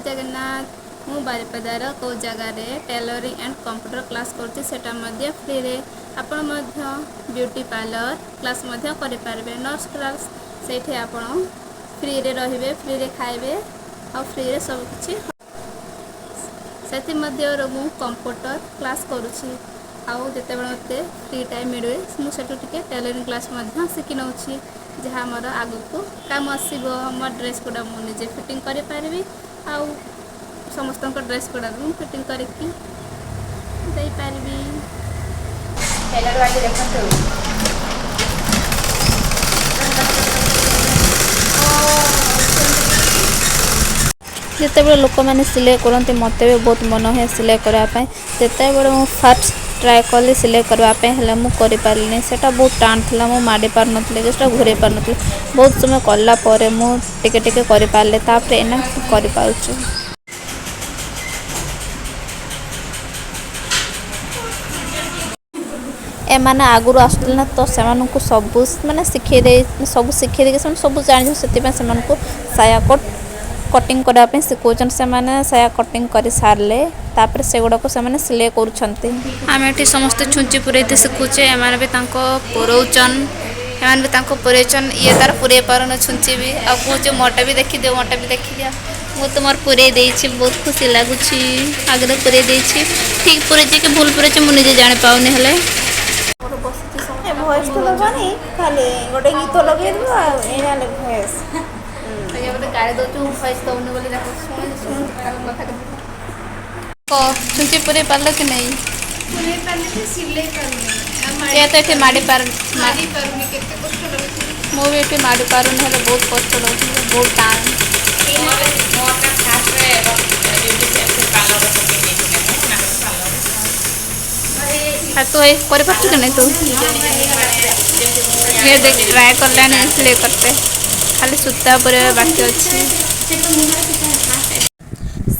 ଜଗନ୍ନାଥ। ମୁଁ ବାରିପଦାର କେଉଁ ଜାଗାରେ ଟେଲରିଂ ଆଣ୍ଡ କମ୍ପ୍ୟୁଟର କ୍ଲାସ୍ କରୁଛି, ସେଇଟା ମଧ୍ୟ ଫ୍ରିରେ। ଆପଣ ମଧ୍ୟ ବ୍ୟୁଟି ପାର୍ଲର କ୍ଲାସ୍ ମଧ୍ୟ କରିପାରିବେ, ନର୍ସ କ୍ଲାସ୍। ସେଇଠି ଆପଣ ଫ୍ରିରେ ରହିବେ, ଫ୍ରିରେ ଖାଇବେ ଆଉ ଫ୍ରିରେ ସବୁକିଛି। ସେଥିମଧ୍ୟରୁ ମୁଁ କମ୍ପ୍ୟୁଟର କ୍ଲାସ୍ କରୁଛି ଆଉ ଯେତେବେଳେ ମୋତେ ଫ୍ରି ଟାଇମ୍ ମିଳେ, ମୁଁ ସେଠୁ ଟିକେ ଟେଲରିଂ କ୍ଲାସ୍ ମଧ୍ୟ ଶିଖି ନେଉଛି, ଯାହା ମୋର ଆଗକୁ କାମ ଆସିବ। ମୋ ଡ୍ରେସ୍ ଗୁଡ଼ା ମୁଁ ନିଜେ ଫିଟିଂ କରିପାରିବି ଆଉ ସମସ୍ତଙ୍କ ଡ୍ରେସ୍ ଗୁଡ଼ା ବି ମୁଁ ଫିଟିଂ କରିକି ଦେଇପାରିବି। ଟେଲର ବାଲି ଦେଖନ୍ତୁ। ଯେତେବେଳେ ଲୋକମାନେ ସିଲେଇ କରନ୍ତି, ମୋତେ ବି ବହୁତ ମନ ହୁଏ ସିଲେଇ କରିବା ପାଇଁ। ଯେତେବେଳେ ମୁଁ ଫାର୍ଷ୍ଟ ଟ୍ରାଏ କଲି ସିଲେଇ କରିବା ପାଇଁ, ହେଲେ ମୁଁ କରିପାରିଲିନି। ସେଇଟା ବହୁତ ଟାଣ ଥିଲା, ମୁଁ ମାଡ଼ି ପାରୁନଥିଲି କି ସେଇଟା ଘୂରେଇ ପାରୁନଥିଲି। ବହୁତ ସମୟ କଲା ପରେ ମୁଁ ଟିକେ ଟିକେ କରିପାରିଲି। ତାପରେ ଏଇନା କରିପାରୁଛି। ଏମାନେ ଆଗରୁ ଆସୁଥିଲେ ନା, ତ ସେମାନଙ୍କୁ ସବୁ ମାନେ ଶିଖେଇ ଦେଇ, ସବୁ ଶିଖେଇ ଦେଇକି ସେମାନେ ସବୁ ଜାଣିଛନ୍ତି। ସେଥିପାଇଁ ସେମାନଙ୍କୁ ସାୟା କୋଟ୍ କଟିଂ କରିବା ପାଇଁ ଶିଖଉଛନ୍ତି। ସେମାନେ ସାୟା କଟିଂ କରି ସାରିଲେ ତାପରେ ସେଗୁଡ଼ାକୁ ସେମାନେ ସିଲେଇ କରୁଛନ୍ତି। ଆମେ ଏଠି ସମସ୍ତେ ଛୁଞ୍ଚି ପୁରେଇତେ ଶିଖୁଛେ, ଏମାନେ ବି ତାଙ୍କ ପୁରଉଚନ୍, ଏମାନେ ବି ତାଙ୍କ ପୁରେଇଛନ୍। ଇଏ ତାର ପୁରେଇ ପାରୁନ ଛୁଞ୍ଚି ବି ଆଉ କହୁଛି, ମୋଟା ବି ଦେଖିଦିଅ, ମୋଟା ବି ଦେଖିଦିଅ। ମୁଁ ତ ମୋର ପୁରେଇ ଦେଇଛି, ବହୁତ ଖୁସି ଲାଗୁଛି। ଆଗରେ ପୁରେଇ ଦେଇଛି, ଠିକ୍ ପୁରେଇଛି କି ଭୁଲ ପୁରେଇଛି ମୁଁ ନିଜେ ଜାଣିପାରୁନି। ହେଲେ ଭଏସ୍ ତ ଦବନି, ଖାଲି ଗୋଟେ ଗୀତ ଲଗେଇଦେବ ଆଉ ଏଇନା ଭଏସ୍। ଆଜ୍ଞା, ମୋତେ ଗାଳି ଦେଉଛୁ ମୁଁ ଭଏସ୍ ଦେଉନି ବୋଲି। ଦେଖ, ଶୁଣୁ ଶୁଣୁ କଥା କହ, ଛୁଞ୍ଚି ପୁରେଇ ପାରିଲ କି ନାଇଁ? ପୁରେଇ ପାରିଲି ଯେ ସିଲେଇ ପାରୁନି। ଏ ତ ଏଠି ମାଡ଼ି ପାରୁ ମାରି ପାରୁନି, କେତେ କଷ୍ଟ ଲାଗୁଛି। ମୁଁ ବି ଏଠି ମାଡ଼ି ପାରୁନି, ହେଲେ ବହୁତ କଷ୍ଟ ଲାଗୁଛି, ବହୁତ ଟାଣ। ମୋରଟା ଫାଷ୍ଟରେ ବ୍ୟୁଟି ପାର୍ଲରରେ ପକେଇ ଦେଇଥିଲେ ମୁଁ ନା ପାର୍ଲରରେ। ଆଉ ତୁ ଏଇ କରିପାରୁଛୁ କି ନାଇଁ ତୁ? ଯେମିତି ମୁଁ ଇଏ ଦେଖ, ଟ୍ରାଏ କଲାଣି ସିଲେଇ କରତେ, ଖାଲି ସୂତା ପୁରେଇବା ବାକି ଅଛି।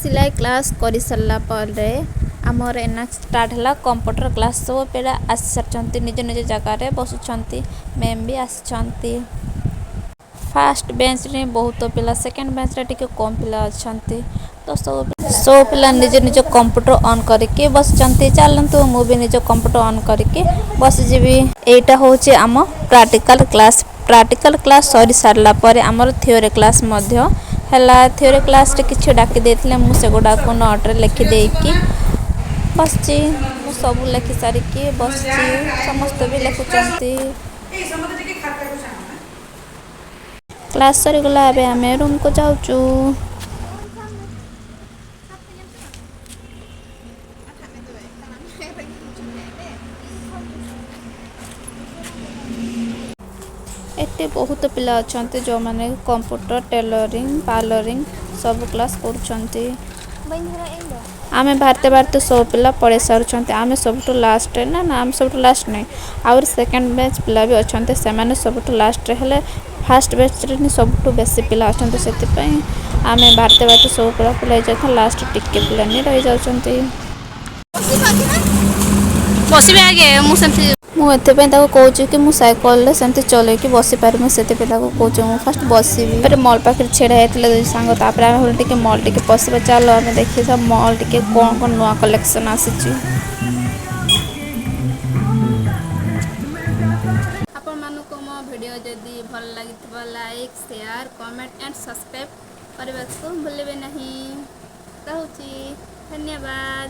ସିଲାଇ କ୍ଲାସ୍ କରିସାରିଲା ପରେ ଆମର ଏନା ଷ୍ଟାର୍ଟ ହେଲା କମ୍ପ୍ୟୁଟର କ୍ଲାସ୍। ସବୁ ପିଲା ଆସିସାରିଛନ୍ତି, ନିଜ ନିଜ ଜାଗାରେ ବସୁଛନ୍ତି। ମ୍ୟାମ୍ ବି ଆସିଛନ୍ତି। ଫାଷ୍ଟ ବେଞ୍ଚରେ ବହୁତ ପିଲା, ସେକେଣ୍ଡ ବେଞ୍ଚରେ ଟିକେ କମ୍ ପିଲା ଅଛନ୍ତି। ତ ସବୁ ସବୁ ପିଲା ନିଜ ନିଜ କମ୍ପ୍ୟୁଟର ଅନ୍ କରିକି ବସିଛନ୍ତି। ଚାଲନ୍ତୁ, ମୁଁ ବି ନିଜ କମ୍ପ୍ୟୁଟର ଅନ୍ କରିକି ବସିଯିବି। ଏଇଟା ହେଉଛି ଆମ ପ୍ରାକ୍ଟିକାଲ କ୍ଲାସ୍। ପ୍ରାକ୍ଟିକାଲ କ୍ଲାସ୍ ସରି ସାରିଲା ପରେ ଆମର ଥିଓରି କ୍ଲାସ୍ ମଧ୍ୟ ହେଲା। ଥିଓରି କ୍ଲାସ୍ରେ କିଛି ଡାକି ଦେଇଥିଲେ, ମୁଁ ସେଗୁଡ଼ାକୁ ନୋଟ୍ରେ ଲେଖିଦେଇକି ବସିଛି। ମୁଁ ସବୁ ଲେଖି ସାରିକି ବସିଛି, ସମସ୍ତେ ବି ଲେଖୁଛନ୍ତି। ଏଇ ସମସ୍ତେ ଟିକେ ଖାତାକୁ ଚାହଁ ନା। କ୍ଲାସ୍ ସରିଗଲା, ଏବେ ଆମେ ରୁମ୍କୁ ଯାଉଛୁ। ଏଠି ବହୁତ ପିଲା ଅଛନ୍ତି, ଯେଉଁମାନେ କମ୍ପ୍ୟୁଟର, ଟେଲରିଂ, ପାର୍ଲରିଂ ସବୁ କ୍ଲାସ୍ କରୁଛନ୍ତି। ଆମେ ବାହାରିତେ ବାହାରିତେ ସବୁ ପିଲା ପଳେଇ ସାରୁଛନ୍ତି। ଆମେ ସବୁଠୁ ଲାଷ୍ଟରେ। ନା ନା, ଆମେ ସବୁଠୁ ଲାଷ୍ଟ ନାହିଁ, ଆହୁରି ସେକେଣ୍ଡ ବ୍ୟାଚ୍ ପିଲା ବି ଅଛନ୍ତି, ସେମାନେ ସବୁଠୁ ଲାଷ୍ଟରେ। ହେଲେ ଫାଷ୍ଟ ବ୍ୟାଚ୍ରେ ହିଁ ସବୁଠୁ ବେଶୀ ପିଲା ଅଛନ୍ତି। ସେଥିପାଇଁ ଆମେ ବାହାରିତେ ବାହାରିତେ ସବୁ ପିଲା ପଳେଇ ଯାଉଛନ୍ତି, ଲାଷ୍ଟ ଟିକେ ପିଲା ହିଁ ରହିଯାଉଛନ୍ତି। ବସିବେ ଆଗେ। ମୁଁ ସେମିତି ମୁଁ ଏଥିପାଇଁ ତାକୁ କହୁଛି କି ମୁଁ ସାଇକେଲରେ ସେମିତି ଚଲେଇକି ବସିପାରିବି। ସେଥିପାଇଁ ତାକୁ କହୁଛି ମୁଁ ଫାଷ୍ଟ ବସିବି। ତାପରେ ମଲ୍ ପାଖରେ ଛିଡ଼ା ହେଇଥିଲେ ଦୁଇ ସାଙ୍ଗ। ତାପରେ ଆମେ ଭାବିଲୁ ଟିକେ ମଲ୍ ଟିକେ ପଶିବା, ଚାଲ ଆମେ ଦେଖିବା ମଲ୍ ଟିକେ କ'ଣ କ'ଣ ନୂଆ କଲେକ୍ସନ୍ ଆସିଛି। ଆପଣମାନଙ୍କୁ ମୋ ଭିଡ଼ିଓ ଯଦି ଭଲ ଲାଗିଥିବ, like, share, comment and subscribe କରିବାକୁ ଭୁଲିବେ ନାହିଁ। ରହୁଛି, ଧନ୍ୟବାଦ।